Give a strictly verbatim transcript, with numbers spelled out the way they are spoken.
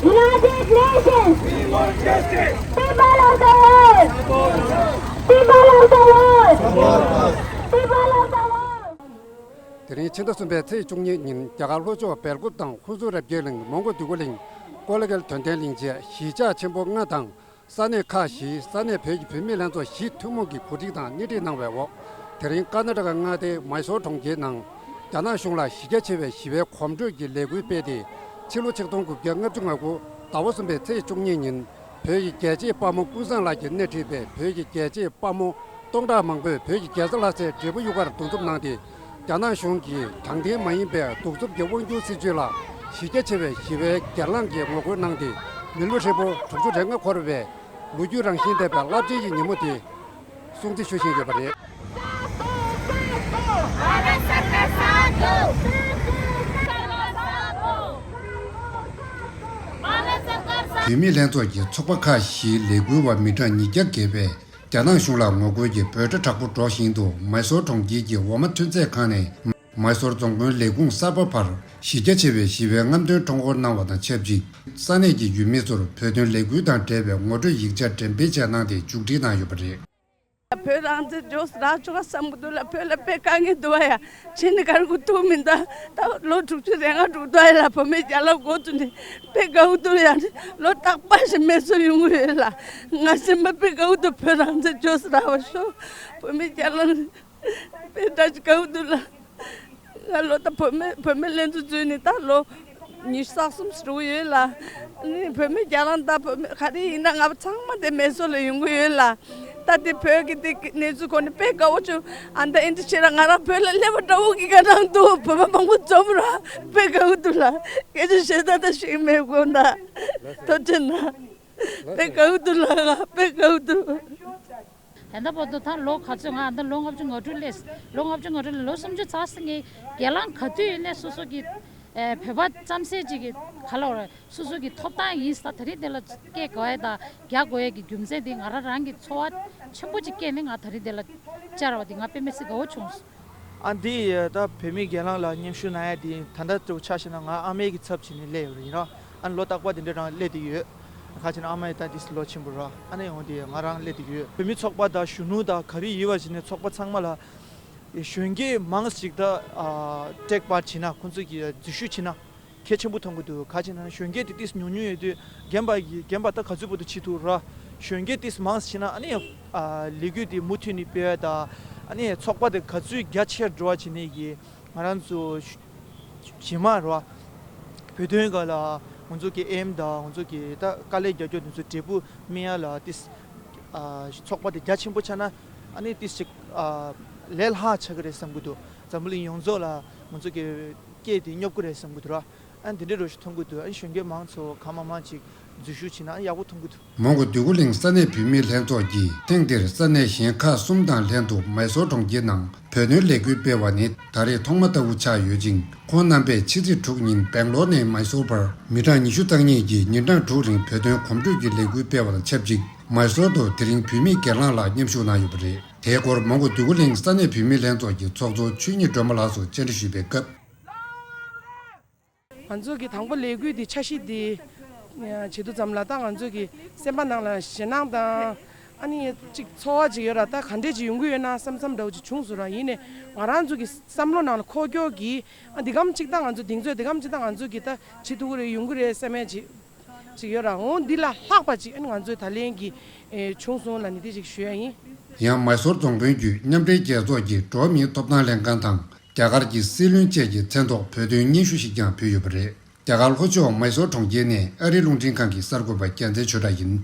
United Nations! People of the world! People of the world! People of the world! དེ་རིང་ཕྱི་ཟླ་གསུམ་པའི་ཚེས་བཅུ་གཉིས་ཉིན་རྒྱ་གར་ལྷོ་ཕྱོགས་སྦེལ་ཀོབ་དང་ཧུ་ཛུ་རབ་རྒྱས་གླིང་མོན་གྷོ་འདོད་རྒུ་གླིང་ཀོ་ལི་གྷལ་དོན་ལྡན་གླིང་བཅས་གཞིས་ཆགས་ཆེན་པོ་ལྔ་དང་ས་གནས་ཁག་བཞིའི་ས་གནས་བོད་ཀྱི་བུད་མེད་ལྷན་ཚོགས་བཞི་ཐུན་མོང་གི་གོ་སྒྲིག་དང་སྣེ་ཁྲིད་གནང་བའི་འོག་དེ་རིང་ཀར་ན་ཊ་ཀ་མངའ་སྡེའི་མཱི་སོར་གྲོང་ཁྱེར་ནང་རྒྱ་ནག་གཞུང་ལ་གཞི་རྒྱ་ཆེ་བའི་ཞི་བའི་གོམ་བགྲོད་ཀྱི་ལས་འགུལ་སྤེལ་ཏེ། ཕྱི་ལོ་ཆིག་སྟོང་དགུ་བརྒྱ་ལྔ་བཅུ་ང་དགུ་ཟླ་བ་གསུམ་པའི་ཚེས་བཅུ་གཉིས་ཉིན་བོད་ཀྱི་རྒྱལ་གཅེས་དཔའ་མོ་ཀུན་བཟང་ལགས་ཀྱིས་སྣེ་ཁྲིད་པའི་བོད་ཀྱི་རྒྱལ་གཅེས་དཔའ་མོ་སྟོང་ཕྲག་མང་པོས་བོད་ཀྱི་རྒྱལ་ས་ལྷ་སའི་འབྲས་སྤུངས་གཡུལ་ཁར་འདུ་འཛོམས་གནང་སྟེ། རྒྱ་ནག་གཞུང་གིས་དྲང་བདེན་མ་ཡིན་པའི་གདུག་རྩུབ་ཀྱི་དབང་སྒྱུར་སྲིད་བྱུས་ལ་གཞི་རྒྱ་ཆེ་བའི་ཞི་བའི་གྱེན་ལངས་ཀྱི་ངོ་རྒོལ་གནང་སྟེ། མི་ལོ་ཧྲིལ་པོ་དྲུག་ཅུ་རེ་ལྔ་འཁོར་བའི་ལོ་རྒྱུས་རང་བཞིན་ལྡན་པའི་རླབས་ཆེན་གྱི་ཉིན་མོ་དེ་སྲུང་བརྩི་ཞུ་བཞིན་ཡོད་པ་རེད། བུད་མེད་ལྷན་ཚོགས་ཀྱི་ཚོགས་པ་ཁག་བཞིའི་ལས་འགུལ་བ་མི་གྲངས་ཉིས་བརྒྱ་བརྒལ་བས། རྒྱ་ནག་གཞུང་ལ་ངོ་རྒོལ་གྱི་འབོད་སྒྲ་དྲག་པོ་སྒྲོག་བཞིན་དུ། མཱི་སོར་གྲོང་ཁྱེར་གྱི་འོག་མ་ཐོན་རྫས་ཁང་ནས་མཱི་སོར་རྫོང་དཔོན་ལས་ཁུངས་གསར་པ་བར་གཞི་རྒྱ་ཆེ་བའི་ཞི་བའི་རྔམ་སྟོན་ཁྲོམ་སྐོར་གནང་བ་དང་ཆབས་ཅིག་ས་གནས་ཀྱི་ཡུལ་མི་ཚོར་བོད་དོན་ལས་འགུལ་དང་འབྲེལ་བའི་ངོ་སྤྲོད་ཡིག་ཆ་འགྲེམས་སྤེལ་བྱས་གནང་སྟེ་མཇུག་སྒྲིལ་གནང་ཡོད་པ་རེད། བོད་རང་བཙན་འཇོག་རག་ཆོག་ག་བསམ་གི་འདུག་ལ། བོད་ལ་དཔེ་དཀའ་ངལ་འདུག་བ་ཡ། ཕྱིན་ནས་ག་རེ་དགོས་ཐུག་མིན་ད། ད་ལོ་དྲུག་ཅུ་རེ་ལྔ་འགྲོ་འདུག་ཡ་ལ། བུད་མེད་རྒྱ་ལབ་འགོ་བཙུགས་ནས་དཔེ་དགའ་བོ་འདུག་ཡ། ལོ་རྟག་པར་ཞིག་མེ་སོར་ཡོང་གི་ཡོད་ལ། ང་སེམས་པ་དཔེ་དགའ་བོ་འདུག་བོད་རང་བཙན་འཇོག་རག་པ་ཤོག་བུད་མེད་རྒྱ་ལ་དཔེ་འདྲ་ཅིག་དགའ་བོ་འདུག་ལ། ང་ལོ་ད་བུད་མེད་བུད་མེད་ལྷན་ཚོགས་འཛུལ་ནས་ད་ལོ་ཉི་ཤུ་རྩ་གསུམ་ཞིག་འགྲོ་གི་ཡོད་ལ། ནི་བུད་མེད་རྒྱ་ལ་ད་བུད་མེད་ག་རེ་ཡིན་ན་ང་ཚང་མ་དེ་མེ་སོར་ལ་ཡོང་གི་ཡོད་ལ། ད་དེ་བོད་ཀྱི་དེ་གནས་ཚུལ་སྐོར་ནས་དཔེ་དགའ་བོ་བྱུང་། ཨ་ད་ཨེ་འདྲ་བྱས་ར་ང་རང་བོད་ལ་སླེབས་པ་འདྲ་བོ་གི་དགའ་སྣང་འདུག་བོད་པ་མང་པོ་འཛོམས་ར་དཔེ་དགའ་བོ་འདུག་ལ། སྐད་ཆ་བཤད་ད་ད་ཤེས་མེད་དགོས་ན། ཐུགས་རྗེ་གནང་། དཔེ་དགའ་བོ་འདུག་ལ། ང་དཔེ་དགའ་བོ་འདུག་ད་ལྟ་བར་དུ་ད་ལོ་ག་ཚོད་ང་ད་ལོ་ལྔ་བཅུ་ང་དྲུག་སླེབས། ལོ་ལྔ་བཅུ་ང་དྲུག་ལ་ལོ་སུམ་ཅུ་ཚར་སོང་ངས་རྒྱལ་ལང་ག་དུས་ཡིན་ནས་སོ་སོ་གི་ཨེ་བོད་པ་རྩམ་ཟས་ཅིག་གི་ག་ལ་བར་སོ་སོ་གི་ཐོབ་ཐང་ཡིན་ས། ད་རིང་དེ་ལ་སྐད་དགོས་ཡས་དང་རྒྱག་དགོས་ཡས་ཀྱི་རྒྱུ་མཚན་དེ་ང་རང་རང་གི་ཚོར་བ་ཆེན་པོ་ཅིག་སྐྱེས་ནས་ང་ད་རིང་དེ་ལ་བཅར་བ་དེ་ང་དཔེ་མི་སྲིད་དགའ་བོ་བྱུང་སོང་། ཨ་འདི་ད་བོད་མི་རྒྱལ་ལང་ལ་མཉམ་ཞུགས་གནང་ཡ་དེ་ད་ལྟ་དུ་ཆ་བཞག་ན་ང་ཨ་མའི་གི་ཚབ་བྱས་ནས་སླེབས་ཡོད་རེད། ཡིན་ར་ཨ་ནི་ལོ་རྟག་པར་དེ་འདྲ་རང་སླེབས་བསྡད་ཡོད། ཁ་ཅིག་ན་ཨ་མ་ཡི་ད་དིས་ལོ་ཆེན་པོ་ར་ཨ་ནི་འོང་དེ་ང་རང་སླེབས་བསྡད་ཡོད། བོད་མི་ཚོགས་པ་དང་གཞོན་ནུ་དང་ག་རེ་ཡོད་པ་བྱས་ནས་ཚོགས་པ་ཚང་མ་ལ་གཞོན་སྐྱེས་མང་ཞིག་ད་ཨ་ཀྲེག་པར་བྱས་ན་ཁོང་ཚོ་གི་འཛུལ་ཞུགས་བྱས་ན་གལ་ཆེན་པོ་མཐོང་གི་འདུག་ཁ་ཅིག་ན་གཞོན་སྐྱེས་དེ་དིས་ཉུང་ཉུང་ཡོད་དུས་རྒན་པ་གི་རྒན་པ་ད་ག་ཚོད་པོ་དུ་བྱེད་ཐུབ་ར། གཞོན་སྐྱེས་དིས་མང་ཞིག་ན་ཨ་ནི་ཨ་ལས་འགུལ་དེ་མུ་མཐུད་ནས་སྤེལ་བ་དང་ཨ་ནི་ཚོགས་པ་དེ་ག་ཚོད་རྒྱ་ཆེར་འགྲོ་བ་བྱས་ནས་གི་ང་རང་ཚོ་རྗེས་མ་རེད་བ། བོད་དོན་སྒང་ལ་ང་ཚོ་གི་ཨེམ་དང་ང་ཚོ་གི་ད་དཀའ་ལས་རྒྱག་རྒྱུ་དེ་ཚོ་འབྲས་བུ་སྨིན་ཡ་ལ་ཏིས་ཨ་ཚོགས་པ་དེ་རྒྱ་ཆེན་པོ་ཆགས་ན་ཨ་ནི་ཏིས་ཅིག་ཨ་ལས་སླ་ཆགས་ཀྱི་རེད་བསམ་གྱི་འདུག་འཛམ་བུ་གླིང་ཡོངས་རྫོགས་ལ་ང་ཚོ་གི་སྐད་དེ་སྙོབ་ཀྱི་རེད་བསམ་གྱི་འདུག་ར། ཨ་འདི་འདྲའི་རོ་ཞིག་མཐོང་གི་འདུག་ཨ་གཞོན་སྐྱེས་མང་ཚོ་གང་མང་མང་ཅིག་འཛུལ་ཞུགས་བྱས་ན་ཨ་ཡག་པོ་མཐོང་གི་འདུག་མོན་གྷོ་འདོད་རྒུ་གླིང་ས་གནས་བུད་མེད་ལྷན་ཚོགས་ཀྱིས་ཐེངས་འདིར་ས་གནས་གཞན་ཁག་གསུམ་དང་ལྷན་དུ་མཱི་སོར་གྲོང་ཁྱེར་ནང་བོད་དོན་ལས་འགུལ་སྤེལ་བ་ནི་ད་རེས་ཐོག་མ་ལྟ་བུ་ཆགས་ཡོད་ཅིང་། ཁོང་རྣམ་པས་ཕྱི་ཚེས་དྲུག་ཉིན་སྦེང་ལོར་ནས་མཱི་སོར་བར་མི་གྲངས་ཉི་ཤུ་རྩ་གཉིས་ཀྱིས་ཉིན་གྲངས་དྲུག་རིང་བོད་དོན་གོམ་བགྲོད་ཀྱི་ལས་འགུལ་སྤེལ་བ་དང་ཆབས་ཅིག་མཱི་སོར་དུ་དེ་རིང་བུད་མེད་སྒེར་ལངས་ལ་མཉམ་ཞུགས་གནང་ཡོད་པ་རེད། དེའི་སྐོར་མོན་གྷོ་འདོད་རྒུ་གླིང་ས་གནས་བུད་མེད་ལྷན་ཚོགས་ཀྱི་ཚོགས་གཙོ་ཆོས་ཉིད་སྒྲོལ་མ་ལགས་སུ་བཅར་འདྲི་ཞུས་པའི་སྐབས། ང་ཚོ་གི་དང་པོ་ལས་འགུལ་འདི་འཆར་གཞི་འདི་བྱེད་དུས་ཙམ་ལ་ད་ང་ཚོ་གི་སེམས་པ་ནང་ལ་ཞེད་སྣང་དང་ཨ་ནི་ཅིག་ཚོར་བ་ཅིག་ཡོད་ར། ད་ག་འདྲས་ཅིག་ཡོང་གི་ཡོད་ན་བསམ་བསམ་འདྲ་བོ་ཅིག་བྱུང་སོང་ར། ཡིན་ནའི་ང་རང་ཚོ་གི་བསམ་བློ་ནང་ལ་འཁོར་སྐྱོད་ཀྱི་ཨ་འདི་གམ་ཅིག་ད་ང་ཚོ་གདེང་ཚོད་འདི་གམ་ཅིག་ད་ང་ཚོ་གི་ད་བྱེད་ཐུབ་ཀྱི་རེད་ཡོང་གི་རེད་བསམ་ཡ་ཅིག་ཅིག་ཡོད་ར། འོ་འདི་ལ་ལྷག་པ་ཅིག་ཨ་ནི་ང་ཚོའི་ད་ལན་གྱི་བྱུང་སོང་ལ་ནི་དེ་ཅིག་ཞུ་ཡ་ཡིན། ཡང་མཱི་སོར་རྫོང་དཔོན་བརྒྱུད་མཉམ་འབྲེལ་རྒྱལ་ཚོགས་ཀྱི་འགྲོ་བ་མིའི་ཐོབ་ཐང་ལྷན་ཁང་དང་། རྒྱ་གར་གྱི་སྲིད་བློན་བཅས་ཀྱི་མཚན་ཐོག་བོད་དོན་སྙན་ཞུ་ཞིག་ཀྱང་ཕུལ་ཡོད་པ་རེད། རྒྱ་གར་ལྷོ་ཕྱོགས་མཱི་སོར་གྲོང་ཁྱེར་ནས་ཨ་རིའི་རླུང་འཕྲིན་ཁང་གི་གསར་འགོད་པ་རྒྱལ་མཚན་ཆོས་གྲགས་ཡིན།